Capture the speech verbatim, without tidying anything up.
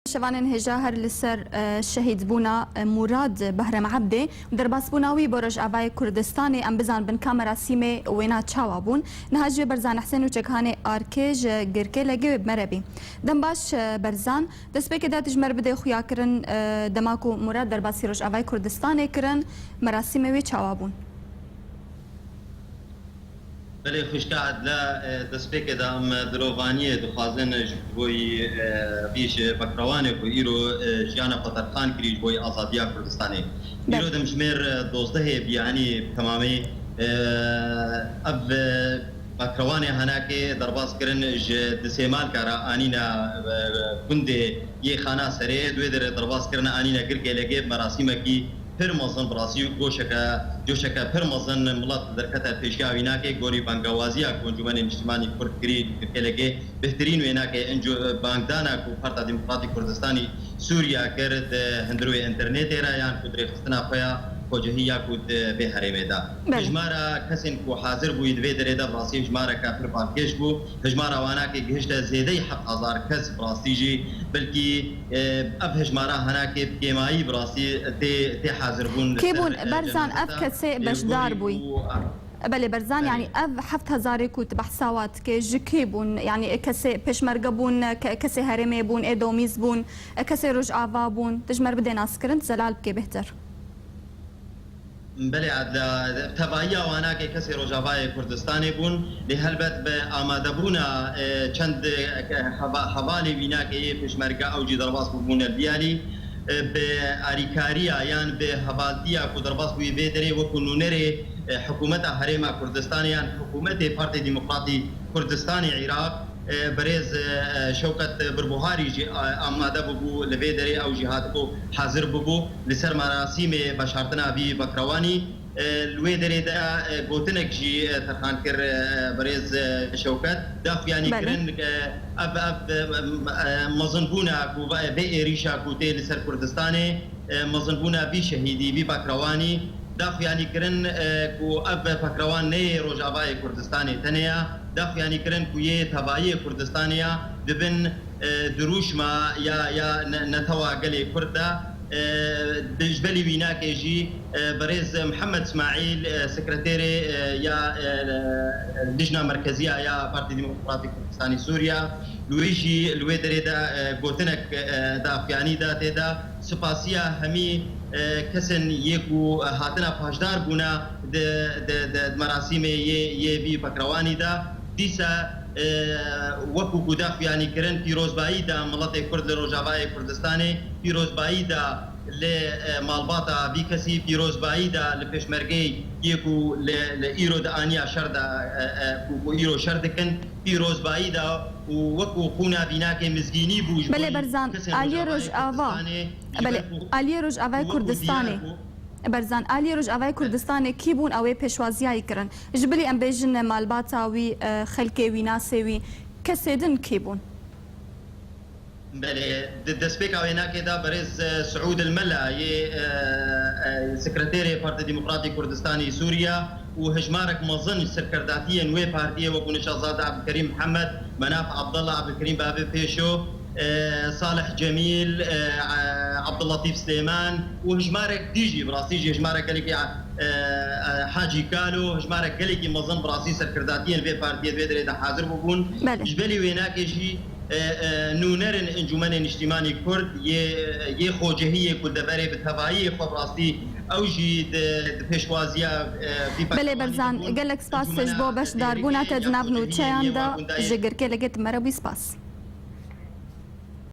Şevanên hêja her li ser, e, şehîdbûna, e, Murad Behrem Ebdê û derbasbûna wî bo Rojavayê Kurdistanê, em bizanbin ka merasîmê wêna çawa bûn. Niha jî Berzan Hesên û Çekhanê Arkê ji Girkê Legê wê bi me re bî. Dem baş, e, Berzan. Destpêkê de tu ji me re bidê xuyakirin, e, dema ku Murad derbasî Rojavayê Kurdistanê kirin, merasîmê wê çawa bûn? Belê xwişka Edla, e, destpêkê de em dilovaniyê dixwazin ji bo yî, e, vî ji Bekrewanê ku îro, e, jiyana xwe terxan kirî ji bo yî azadiya Kurdistanê. Belê. Îro dimjimêr, e, dozdehê biyanî bi temamî, e, ev, e, Bekrewanê henakê derbas kirin ji Disêmalka re anîne, e, gundê yê Xana Serê, di wê derê derbas kirine anîne Girkê Legê bi merasîmekî pir mezin bi rastî û goşeke, coşeke pir mezin milet derkete pêşiya wînakê, gorî bangewaziya ku Encûmenê Niştimanî Kurd kirî li Girkê Legê bihtirîn wênakê enco-, bangdana ku Parta Demokratîk Kurdistanî Sûriya kir di hundirê internetê re yan ku dirêxistina xwe ya xwecihî ya ku di vê herêmê de. Belê. Hijmara kesên ku hazir bûyî di vê derê de bi rastî hijmareke pir balkêş bû. Hijmara wanakê gihişte zêdeyî heft hezar kes bi rastî jî, belkî, e, ev hijmara henakê bi kêmayî bi rastî tê, tê hazirbûn li Kê ser, bûn, e, Berzan, ev cenazeta, kesê e, beşdar gorî bûyî? û, a, Belê, Berzan, Belê. yanî ev heft hezarê ku tu behsa wa dikê, ji kê bûn? Yanî kesê pêşmerge bûn, ke-, kesê herêmê bûn, ê domîz bûn, e, kesê Rojava bûn? Tu ji me re bidê naskirin, tu zelal bikê bêhtir. Belê Edla, tevahiya wanakê kesê Rojavayê Kurdistanê bûn, lê helbet bi amadebûna, e, çend, e, heva-, hevalê wînakê yê pêşmerge ew jî derbas bûbûne li Diyalî, e, bi arîkariya yan bi hevaltiya ku derbas bûyî vê derê wekû nûnerê, e, hikûmeta Herêma Kurdistanê yan hikûmetê Partê Demokratî Kurdistanê Iraq, e, birêz, e, Şewket Birbuharî jî, e, amade bûbû li vê derê, ew jî hatibû hazir bûbû li ser merasîmê veşartina vî vekrewanî. E, li wê derê de, e, gotinek jî, e, terxan kir, e, birêz, e, Şewket. Da xuyanî Belê. kirin, e, ev, ev, e, e, mezinbûna ku va-, vê êrîşa ku tê li ser Kurdistanê, e, mezinbûna vî şehîdî, vî vekrewanî, da xuyanî kirin, e, ku ev vekrewan ne yê Rojavayê Kurdistanê tenê ya, da xuyanî kirin ku yê tevayê Kurdistanê ya, di bin, e, dirûşma ya, ya ne-, netewa gelê Kurd de, e, di ji belî wînakê jî, e, birêz Mihemed Îsmaîl, e, sekreterê, e, ya, e, Lijna Merkeziya ya Partî Demokratîk Kurdistanî Sûriya, li wê jî, li wê derê de, e, gotinek, e, da xuyanî da tê de. Spasiya hemî, e, kesên yê ku hatina paşdar bûna di, di, di, di merasîmê yê, yê vî vekrewanî de. Dîsa, e, wekû ku da xuyanî kirin, pîrozbayî da miletê Kurd li Rojavayê Kurdistanê, pîrozbayî da li, e, malbata vî kesî, pîrozbayî da li pêşmergeyê yê ku li, li îro di aniya şer de, e, e, ku, ku îro şer dikin, pîrozbayî da û wekû qûna vînakê mizgînî bû ji Belê bo Berzan, kesên aliyê Rojavayê Rojava. Kurdistanê, ji Belê, ber ku aliyê Rojavayê wekû Kurdistanê. diyar bû. Berzan, aliyê Rojavayê Kurdistanê kî bûn, ew ê pêşwaziyayî kirin? Ji bilî em bêjin malbata wî, e, xelkê wî, nasê wî, kesê din kî bûn? Belê, di destpêka wênakê de birêz, e, Siûd El Mela yê, e, e, sekreterê Partî Demokratî Kurdistanî Sûriya û hijmarek mezin serkerdatiyên wê partiyê wekû Neşazade Ebdulkerîm Mihemed, Menaf Abdullah, Ebdulkerîm Babê Pêşo, e, Salih Cemîl, e, e, Abdulletîf Silêman û hijmarek dî jî, bi rastî jî hijmarek gelekî, e, e, Hacî Kalo, hijmarek gelekî mezin bi rastî serkerdatiyên vê partiyê di vê derê de hazir bûbûn. Belê. Ji belî wênakê jî, e, e, nûnerên Encûmenê Niştîmanî Kurd yê, yê xwecihiyê ku deverê bi tevayiyê xwe bi rastî ew jî di, di pêşwaziya, e, vî Belê pehlewanî Berzan, dibûn. gelek spas Encûmena ji bo beşdarbûna te di nav nûçeyan de. Ji Girkê Legê tu me re bûyî, spas.